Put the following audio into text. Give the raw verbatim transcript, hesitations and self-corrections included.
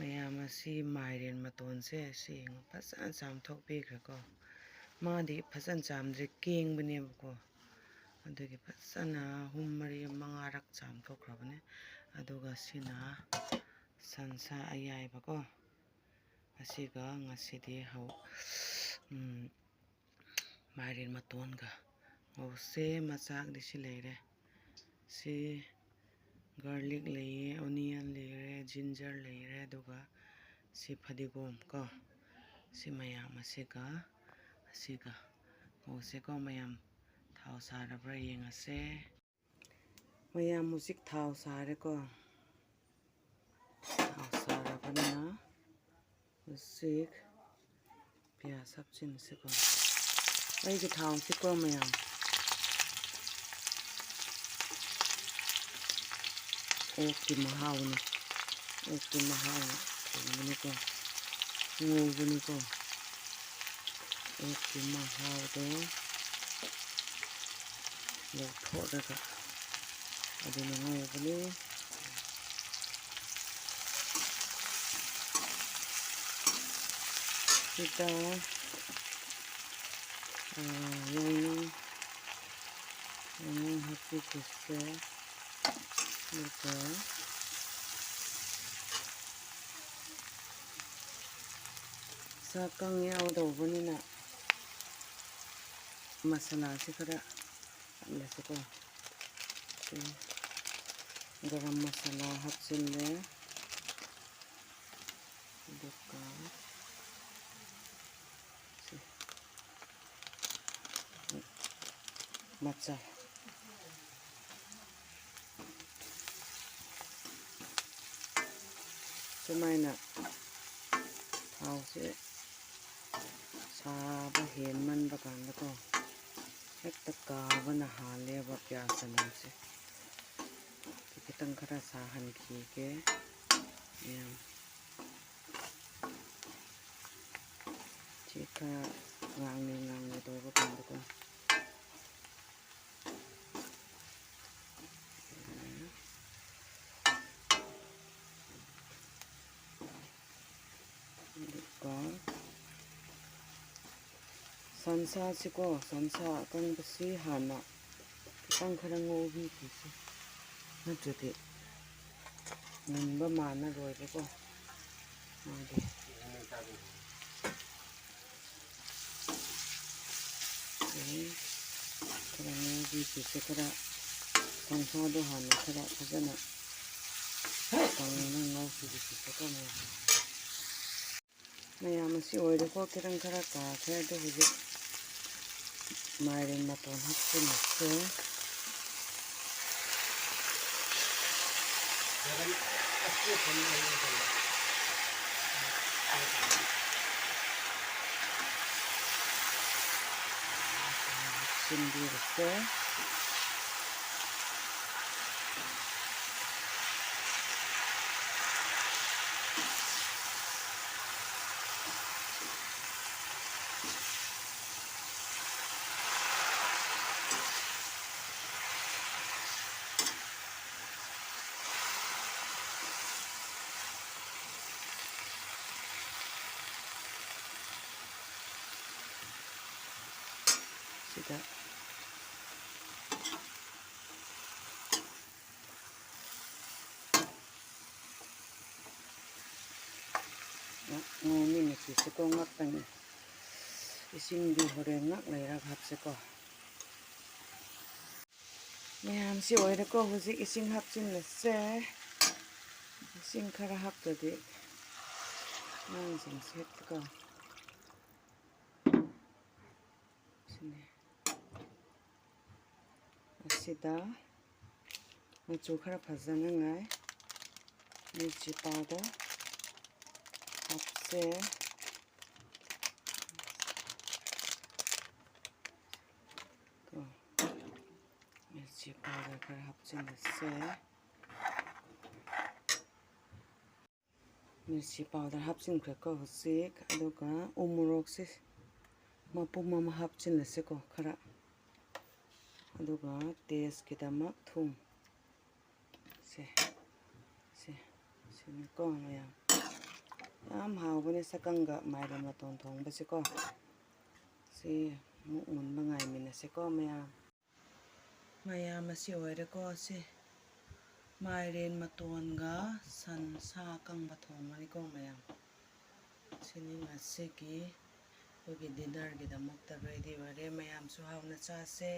ꯃꯌꯥꯝ, ꯑꯁꯤ ꯃꯥꯏꯔꯦꯟ ꯃꯇꯣꯟꯁꯦ ꯁꯤ ꯌꯦꯡꯉꯣ, ꯐꯖꯅ ꯆꯥꯝꯊꯣꯛꯄꯤꯈ꯭ꯔꯦꯀꯣ꯫ ꯃꯥꯗꯤ ꯐꯖꯅ ꯆꯥꯝꯗ꯭ꯔꯦ, ꯀꯦꯡꯕꯅꯦꯕꯀꯣ꯫ ꯑꯗꯨꯒꯤ ꯐꯖꯅ ꯑꯍꯨꯝ, ꯃꯔꯤ, ꯃꯉꯥꯔꯛ ꯆꯥꯝꯊꯣꯛꯈ꯭ꯔꯕꯅꯦ꯫ ꯑꯗꯨꯒ ꯁꯤꯅ ꯁꯟꯁꯥ ꯑꯌꯥꯏꯕꯀꯣ꯫ ꯑꯁꯤꯒ ꯉꯁꯤꯗꯤ ꯍꯧ-, ꯎꯝ, ꯃꯥꯏꯔꯦꯟ ꯃꯇꯣꯟꯒ ꯉꯧꯁꯦ꯫ ꯃꯆꯥꯛꯗꯤ ꯁꯤ ꯂꯩꯔꯦ꯫ ꯁꯤ garlic ꯂꯩꯌꯦ, onion ꯂꯩꯔꯦ, ginger ꯂꯩꯔꯦ, ꯑꯗꯨꯒ ꯁꯤ ꯐꯗꯤꯒꯣꯝ ꯀꯣ꯫ ꯁꯤ ꯃꯌꯥꯝ ꯑꯁꯤꯒ, ꯑꯁꯤꯒ ꯉꯧꯁꯦꯀꯣ ꯃꯌꯥꯝ꯫ ꯊꯥꯎ ꯁꯥꯔꯕ꯭ꯔꯥ ꯌꯦꯡꯉꯁꯦ꯫ ꯃꯌꯥꯝ, ꯍꯧꯖꯤꯛ ꯊꯥꯎ ꯁꯥꯔꯦꯀꯣ꯫ ꯊꯥꯎ ꯁꯥꯔꯕꯅꯤꯅ ꯍꯧꯖꯤꯛ ꯄꯤꯌꯥꯁ ꯍꯥꯞꯆꯤꯟꯁꯤꯀꯣ꯫ ꯑꯩꯒꯤ ꯊꯥꯎꯁꯤꯀꯣ ꯃꯌꯥꯝ, ꯑꯣꯛꯀꯤ ꯃꯍꯥꯎꯅꯤ꯫ ꯑꯣꯛꯀꯤ ꯃꯍꯥꯎꯅ ꯊꯣꯡꯕꯅꯤꯀꯣ, ꯉꯧꯕꯅꯤꯀꯣ꯫ ꯑꯣꯛꯀꯤ ꯃꯍꯥꯎꯗꯣ ꯂꯧꯊꯣꯛꯂꯒ ꯑꯗꯨꯅ ꯉꯧꯕꯅꯤ꯫ ꯁꯤꯗ, ꯑ, ꯌꯥꯏꯉꯪ, ꯌꯥꯏꯉꯪ ꯍꯥꯞꯄꯤꯈꯤꯁꯦ꯫ ꯑꯗꯨꯒ ꯁꯥ ꯀꯪ ꯌꯥꯎꯗꯧꯕꯅꯤꯅ ꯃꯁꯥꯂꯥꯁꯤ ꯈꯔ ꯍꯥꯞꯂꯁꯤꯀꯣ꯫ ꯁꯤ ꯒꯔꯝ ꯃꯁꯥꯂꯥ ꯍꯥꯞꯆꯤꯜꯂꯦ꯫ ꯑꯗꯨꯒ ꯁꯤ ꯃꯆꯜ꯫ ꯁꯨꯃꯥꯏꯅ ꯊꯥꯎꯁꯦ ꯁꯥꯕ ꯍꯦꯟꯃꯟꯕ ꯀꯥꯟꯗꯀꯣ, ꯍꯦꯛꯇ ꯀꯥꯕꯅ ꯍꯥꯜꯂꯦꯕ ꯄꯤꯌꯥꯁ ꯆꯅꯝꯁꯦ꯫ ꯈꯤꯇꯪ ꯈꯔ ꯁꯥꯍꯟꯈꯤꯒꯦ꯫ ꯌꯥꯝ ꯁꯤ ꯈꯔ ꯉꯥꯡꯂꯤ ꯉꯥꯡꯂꯤ ꯇꯧꯕ ꯀꯥꯟꯗꯀꯣ, ꯑꯗꯨꯒ ꯁꯟꯁꯥꯁꯤꯀꯣ, ꯁꯟꯁꯥ ꯑꯀꯪꯕꯁꯤ ꯍꯥꯟꯅ ꯈꯤꯇꯪ ꯈꯔ ꯉꯧꯕꯤꯈꯤꯁꯤ, ꯅꯠꯇ꯭ꯔꯗꯤ ꯃꯨꯟꯕ ꯃꯥꯟꯅꯔꯣꯏꯕꯀꯣ ꯃꯥꯗꯤ꯫ ꯎꯝ, ꯈꯔ ꯉꯧꯕꯤꯈꯤꯁꯦ, ꯈꯔ ꯁꯟꯁꯥꯗꯣ ꯍꯥꯟꯅ ꯈꯔ ꯐꯖꯅ ꯀꯪꯅ ꯉꯧꯈꯤꯈꯤꯁꯦꯀꯣ ꯃꯌꯥꯝ꯫ ꯃꯌꯥꯝ ꯑꯁꯤ ꯑꯣꯏꯔꯦꯀꯣ, ꯈꯤꯇꯪ ꯈꯔ ꯀꯥꯈ꯭ꯔꯦ꯫ ꯑꯗꯣ ꯍꯧꯖꯤꯛ ꯃꯥꯏꯔꯦꯟ ꯃꯇꯣꯟ ꯍꯥꯞꯆꯤꯜꯂꯁꯦ꯫ ꯍꯥꯞꯆꯤꯟꯕꯤꯔꯁꯦ꯫ ꯁꯤꯗ ꯉꯥꯏ ꯃꯤꯅꯤꯠꯁꯤꯁꯨꯀꯣ ꯉꯥꯛꯇꯪ, ꯏꯁꯤꯡꯗꯤ ꯍꯣꯔꯦꯟ ꯉꯥꯛ ꯂꯩꯔꯒ ꯍꯥꯞꯁꯤꯀꯣ꯫ ꯃꯌꯥꯝꯁꯤ ꯑꯣꯏꯔꯦꯀꯣ, ꯍꯧꯖꯤꯛ ꯏꯁꯤꯡ ꯍꯥꯞꯆꯤꯜꯂꯁꯦ꯫ ꯏꯁꯤꯡ ꯈꯔ ꯍꯥꯞꯇ꯭ꯔꯗꯤ ꯑꯉꯥꯡꯁꯤꯡꯁꯦ ꯍꯦꯛꯇꯀꯣ꯫ ꯁꯤꯅꯦ꯫ ꯑꯁꯤꯗ ꯃꯆꯨ ꯈꯔ ꯐꯖꯅꯉꯥꯏ ꯃꯤꯔꯆꯤ powder ꯍꯥꯞꯁꯦ꯫ ꯀꯣ, ꯃꯤꯔꯆꯤ powder ꯈꯔ ꯍꯥꯞꯆꯤꯜꯂꯁꯦ꯫ ꯃꯤꯔꯆꯤ powder ꯍꯥꯞꯆꯤꯟꯈ꯭ꯔꯦꯀꯣ ꯍꯧꯖꯤꯛ꯫ ꯑꯗꯨꯒ ꯎ ꯃꯣꯔꯣꯛꯁꯦ ꯃꯄꯨꯝ ꯑꯃ ꯍꯥꯞꯆꯤꯜꯂꯁꯤꯀꯣ ꯈꯔ꯫ ꯑꯗꯨꯒ tasteꯀꯤꯗꯃꯛ ꯊꯨꯝ꯫ ꯁꯦ, ꯁꯦ, ꯁꯤꯅꯤꯀꯣ ꯃꯌꯥꯝ꯫ ꯌꯥꯝ ꯍꯥꯎꯕꯅꯦ ꯁꯛꯀꯪꯒ ꯃꯥꯏꯔꯦꯟ ꯃꯇꯣꯟ ꯊꯣꯡꯕꯁꯦꯀꯣ꯫ ꯁꯤ ꯃꯨꯛ ꯃꯨꯟꯕ ꯉꯥꯏꯃꯤꯟꯅꯁꯦꯀꯣ ꯃꯌꯥꯝ꯫ ꯃꯌꯥꯝ, ꯑꯁꯤ ꯑꯣꯏꯔꯦꯀꯣ꯫ ꯁꯤ ꯃꯥꯏꯔꯦꯟ ꯃꯇꯣꯟꯒ ꯁꯟ ꯁꯥ ꯑꯀꯪꯕ ꯊꯣꯡꯕꯅꯤꯀꯣ ꯃꯌꯥꯝ꯫ ꯁꯤꯅꯤ ꯉꯁꯤꯒꯤ ꯑꯩꯈꯣꯏꯒꯤ dinnerꯒꯤꯗꯃꯛꯇ ready ꯑꯣꯏꯔꯦ꯫ ꯃꯌꯥꯝꯁꯨ ꯍꯥꯎꯅ ꯆꯥꯁꯦ꯫